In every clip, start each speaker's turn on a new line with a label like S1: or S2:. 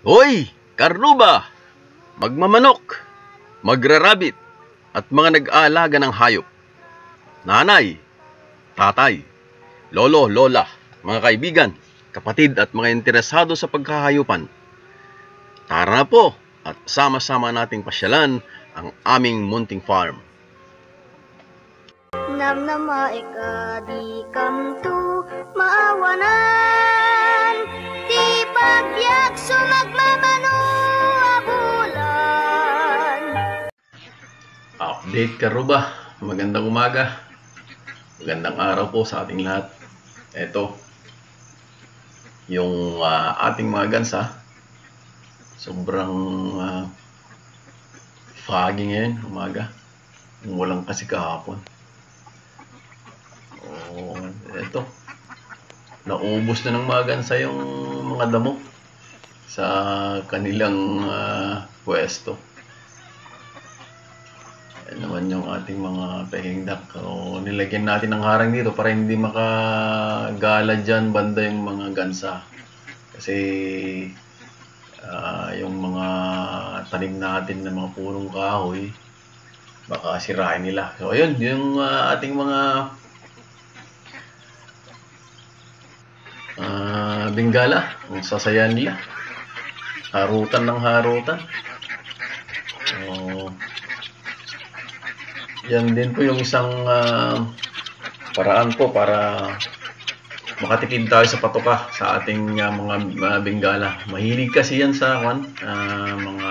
S1: Hoy, karnuba, magmamanok, magrarabit, at mga nag-aalaga ng hayop. Nanay, tatay, lolo, lola, mga kaibigan, kapatid at mga interesado sa pagkahayupan. Tara na po at sama-sama nating pasyalan ang aming munting farm.
S2: Namnama ika di kamtu maawanan Di pagyak sumagmamano abulan.
S1: Update karuba, magandang umaga, magandang araw po sa ating lahat. Ito, yung ating mga gansa, sobrang foggy ngayon, umaga. Walang kasi kahapon. Ito, naubos na ng mga gansa yung mga damo sa kanilang pwesto. Yan naman yung ating mga peking duck. Nilagyan natin ng harang dito para hindi makagala dyan banda yung mga gansa. Kasi yung mga tanim natin ng mga punong kahoy, baka sirain nila. So ayun, yung ating mga Bengala, ang sasaya nila. Harutan ng harutan. Yan din po yung isang paraan po para makatipid tayo sa patoka sa ating mga Bengala. Mahilig kasi yan sa mga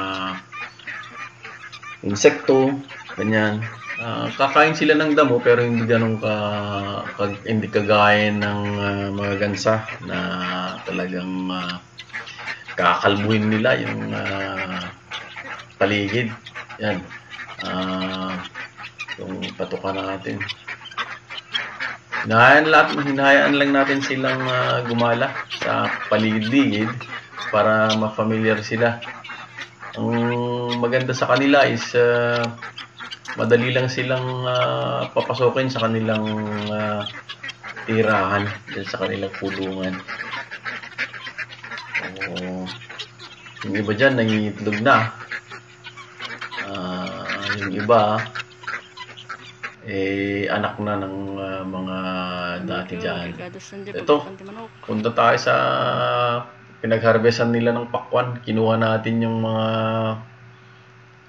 S1: insekto, ganyan. Kakain sila ng damo pero hindi ganun hindi kagaya ng mga gansa na talagang kakalbuhin nila yung paligid. Yan. Yung patuka natin. Hinahayaan lang natin silang gumala sa paligid-ligid para ma-familiar sila. Ang maganda sa kanila is madali lang silang papasokin sa kanilang tirahan, sa kanilang kulungan. Yung iba dyan nangingitlog na. Yung iba anak na ng mga dati dyan. Ito, punta tayo sa pinagharvestan nila ng pakwan. Kinuha natin yung mga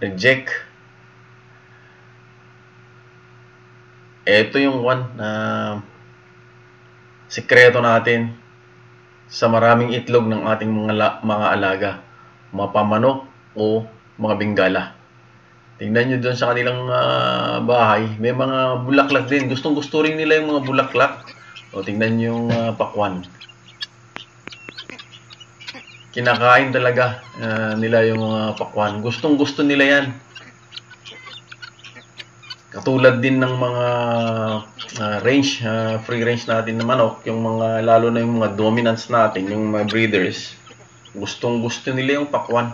S1: reject. Ito yung sikreto natin sa maraming itlog ng ating mga alaga, mapamanok o mga Bengala. Tingnan nyo doon sa kanilang bahay, may mga bulaklak din. Gustong-gusto rin nila yung mga bulaklak. O tingnan nyo yung pakwan. Kinakain talaga nila yung mga pakwan. Gustong-gusto nila yan. Katulad din ng mga free range natin na manok, yung mga, lalo na yung mga dominants natin, yung mga breeders, gustong-gusto nila yung pakwan.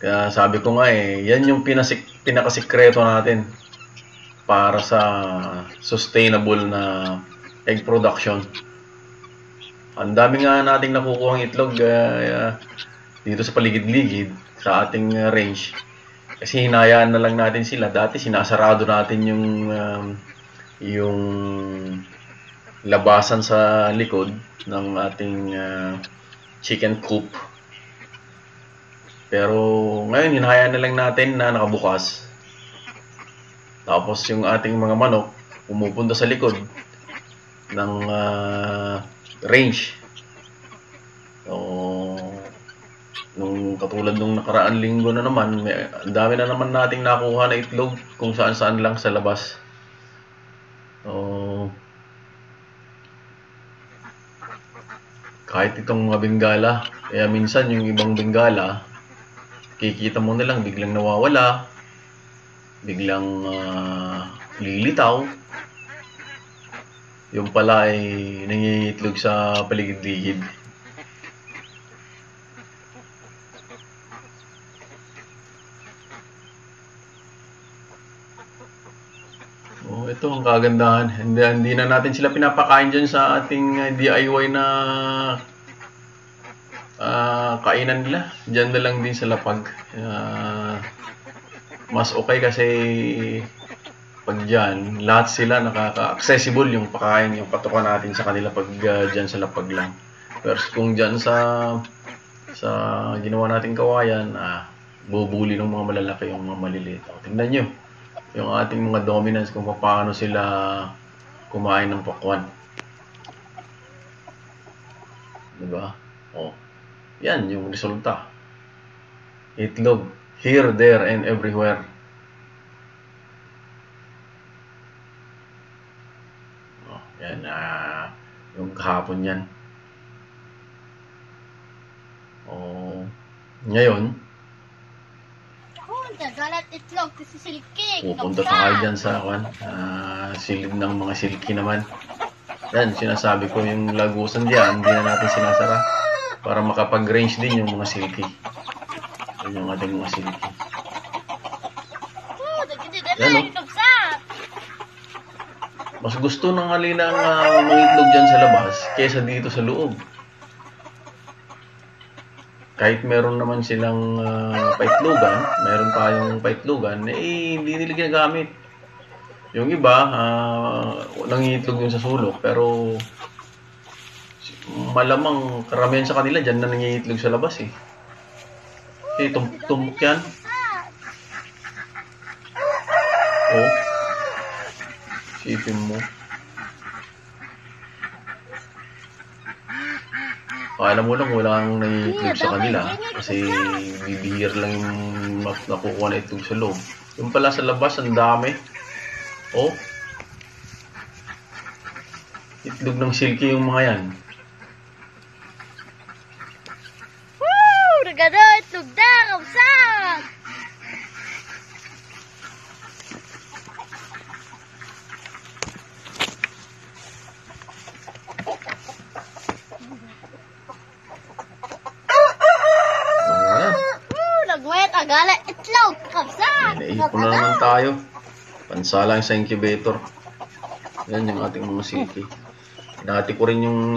S1: Kaya sabi ko nga yan yung pinakasikreto natin para sa sustainable na egg production. Ang dami nga nating nakukuha ng itlog dito sa paligid-ligid sa ating range. Kasi hinayaan na lang natin sila. Dati sinasarado natin yung labasan sa likod ng ating chicken coop. Pero ngayon hinayaan na lang natin na nakabukas. Tapos yung ating mga manok pumupunta sa likod ng range. Nung katulad nung nakaraan linggo na naman, ang dami na naman nating nakuha na itlog kung saan-saan lang sa labas. Kahit itong mga Bengala, kaya minsan yung ibang Bengala, kikita mo na lang biglang nawawala, biglang lilitaw. Yung pala ay nangingitlog sa paligid-ligid. Ito ang kagandahan. Hindi na natin sila pinapakain dyan sa ating DIY na kainan nila. Diyan na lang din sa lapag. Mas okay kasi pag dyan, lahat sila nakaka-accessible yung pakain, yung patukan natin sa kanila pag dyan sa lapag lang. Pero kung dyan sa ginawa nating kawayan, bubuli ng mga malalaki yung mga maliliit. Tingnan nyo, yung ating mga dominants kung paano sila kumain ng pakwan. Diba? Yan yung resulta. Itlog. Here, there, and everywhere. Yan, yung kahapon yan. Ngayon,
S2: Galat itlog kasi silky.
S1: pupunta tayo dyan sa silid ng mga silky naman. Yan, sinasabi ko yung lagusan dyan, hindi na natin sinasara para makapag-range din yung mga silky. Yan yung ating mga silky. Yan, mas gusto ng halinang mga itlog dyan sa labas kaysa dito sa loob. Kahit meron naman silang paitlogan, meron tayong paitlogan, hindi nila ginagamit. Yung iba, nangingitlog yun sa sulok, pero malamang karamihan sa kanila dyan na nangingitlog sa labas eh. Okay, tumbok yan. Sipin mo. Alam mo lang, walang nangiitlog sa kanila kasi bibihir lang yung nakukuha na itlog sa loob. Yung pala sa labas, ang dami. Itlog ng silky yung mga yan.
S2: Woo! Regado itlog na! Kamsat! Gala itlog, kapsa.
S1: Naipon na naman tayo. Pansalang sa incubator. Yan yung ating mga silky. Dati ko rin yung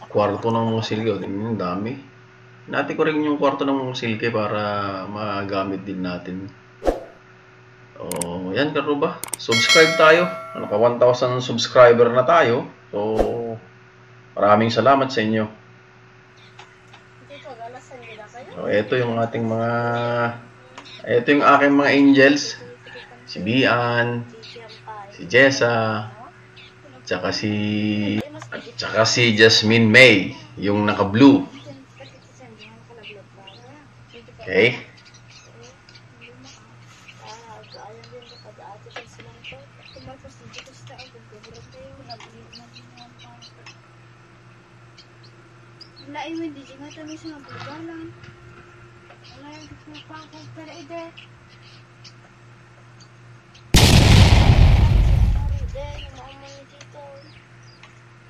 S1: kwarto ng mga silky. Tingnan, dami. Dati ko rin yung kwarto ng mga silky para magamit din natin. Yan karuba. Subscribe tayo. Naka 1,000 subscriber na tayo. So, maraming salamat sa inyo. Ito yung ating ito yung aking mga angels. Si Bian, si Jessa, tsaka si Jasmine May, yung naka-blue. Okay?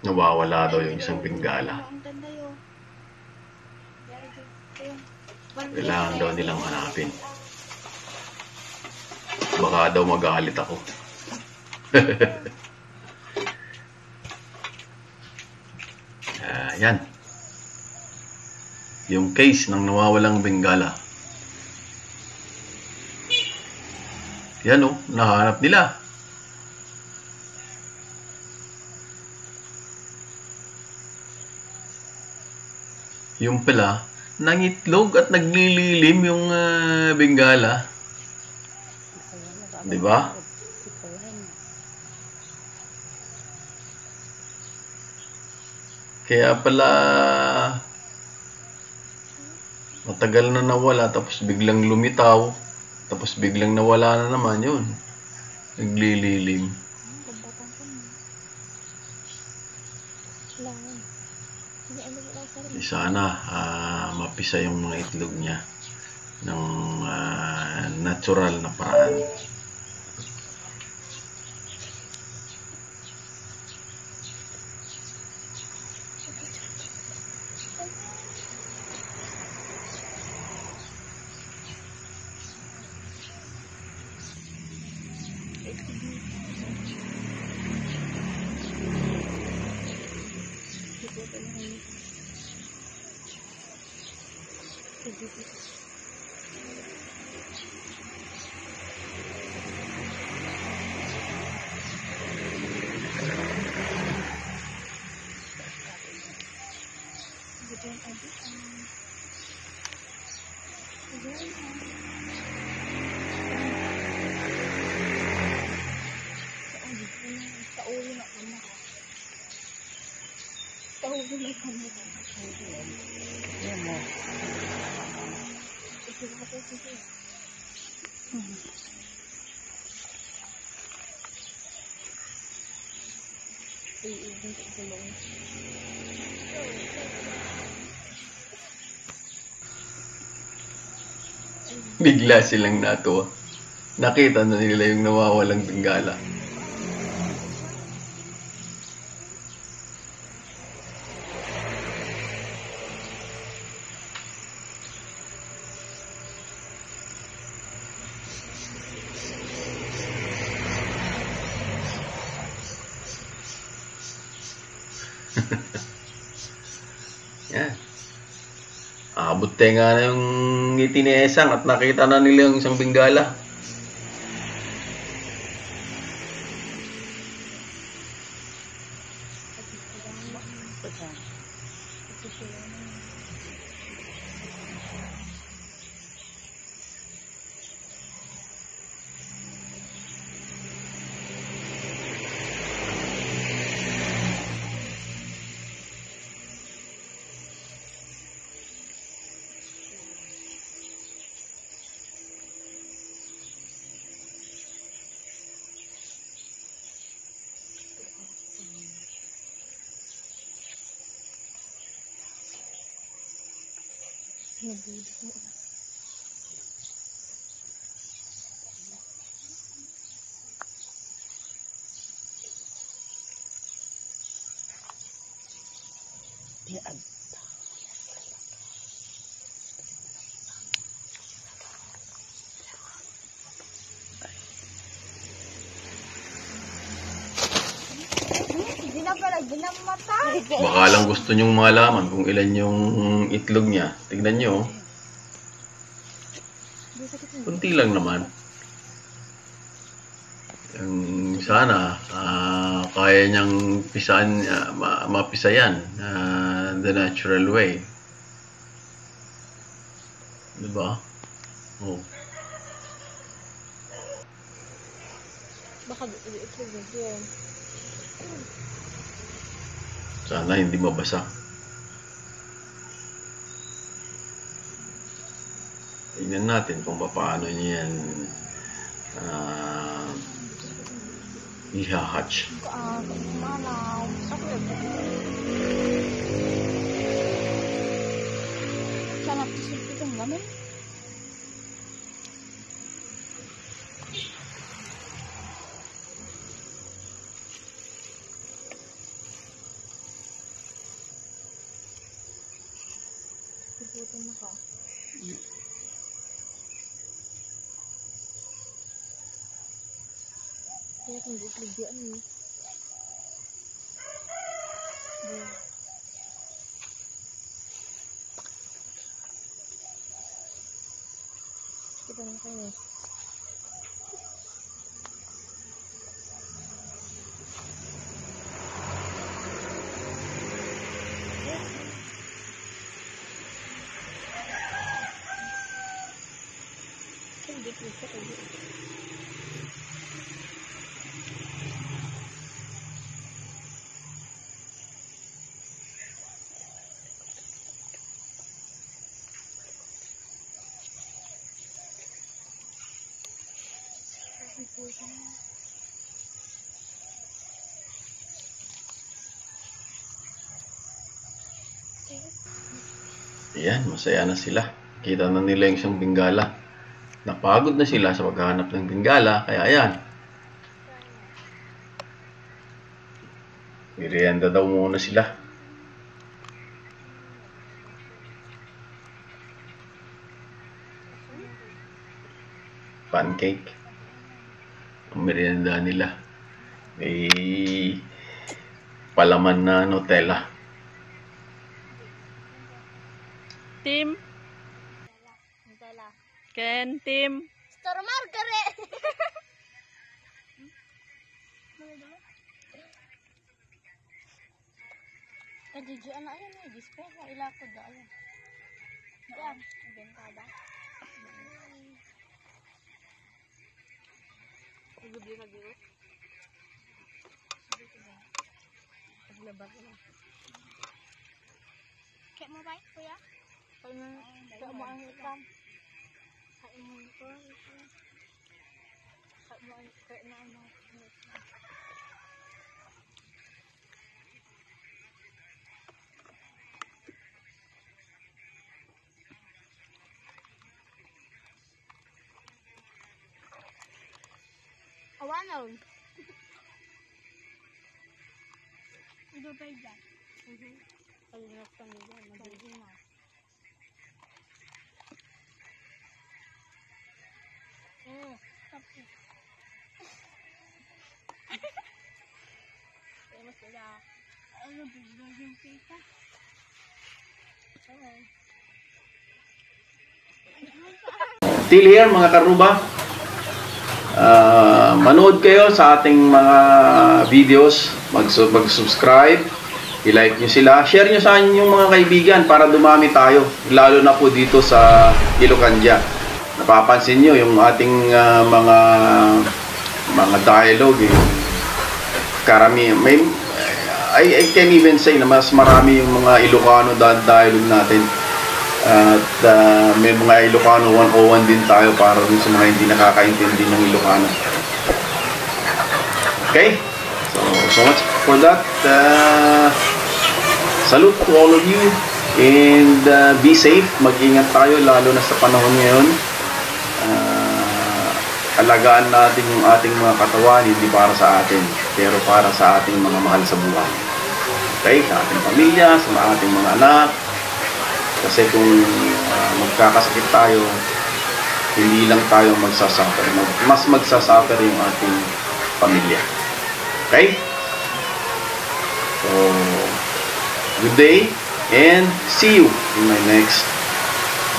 S1: Nawawala daw yung isang bengala. Kailangan daw nilang hanapin. Baka daw magalit ako. Yan. Yung case ng nawawalang bengala. Yan nahanap nila. Yung pala, nangitlog at naglililim yung bengala. Diba? Kaya pala matagal na nawala tapos biglang lumitaw tapos biglang nawala na naman yun. Naglililim. Sana mapisa yung mga itlog niya ng natural na paraan. Bigla silang natuwa. Nakita na nila yung nawawalang bingala. Yan. Abot tayo nga na yung ngiti ni Esang at nakita na nila yung isang bingala. Baka lang gusto nyong malaman kung ilan yung itlog niya. Tignan nyo. Kunti lang naman. Sana kaya niyang pisahan, mapisayan the natural way. Diba? Oh.
S2: Baka itlog na yun.
S1: Sana hindi mabasa. Tingnan natin kung paano niya yan i-hatch.
S2: Sana pisil itong gamin. Ibutin mo ka. Kaya kung itlogyan mo. Kita na kayo.
S1: Ayan, masaya na sila. Kita na nila yung isang bingala. Napagod na sila sa paghahanap ng bingala, kaya ayan. Merienda daw muna sila. Pancake. Ang merienda nila. May palaman na Nutella.
S2: Team.
S3: Ken Team.
S2: Star Margaret. Kadiji anak yan eh. Display na ilakod na alam. Yan. Bentada.
S3: Gabi na dito. Paglabar ko na.
S2: Kaya mo ba kuya?
S3: Kaya mo ang ikan.
S2: Kaya mo ito. Kaya na ano. Awanaw. Ito pa dyan.
S3: Paglabar ko na dyan.
S2: Pagin na. Tapos.
S3: Kaya mas wala.
S2: Ano ba yung pita?
S1: Till here mga karuba, manood kayo sa ating mga videos, mag-subscribe, i-like nyo sila, share nyo sa inyong mga kaibigan para dumami tayo, lalo na po dito sa Ilocandia. Napapansin nyo yung ating mga dialogue, karami, I can even say na mas marami yung mga Ilocano dialogue natin. At may mga Ilocano 101 din tayo para dun sa mga hindi nakakaintindi ng Ilocano. Okay? So much for that. Salute to all of you and be safe. Mag-ingat tayo lalo na sa panahon ngayon. Alagaan natin yung ating mga katawan, hindi para sa atin, pero para sa ating mga mahal sa buhay. Okay? Sa ating pamilya, sa ating mga anak. Kasi kung magkakasakit tayo, hindi lang tayo magsasuffer. Mas magsasuffer yung ating pamilya. Okay? So, good day and see you in my next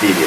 S1: video.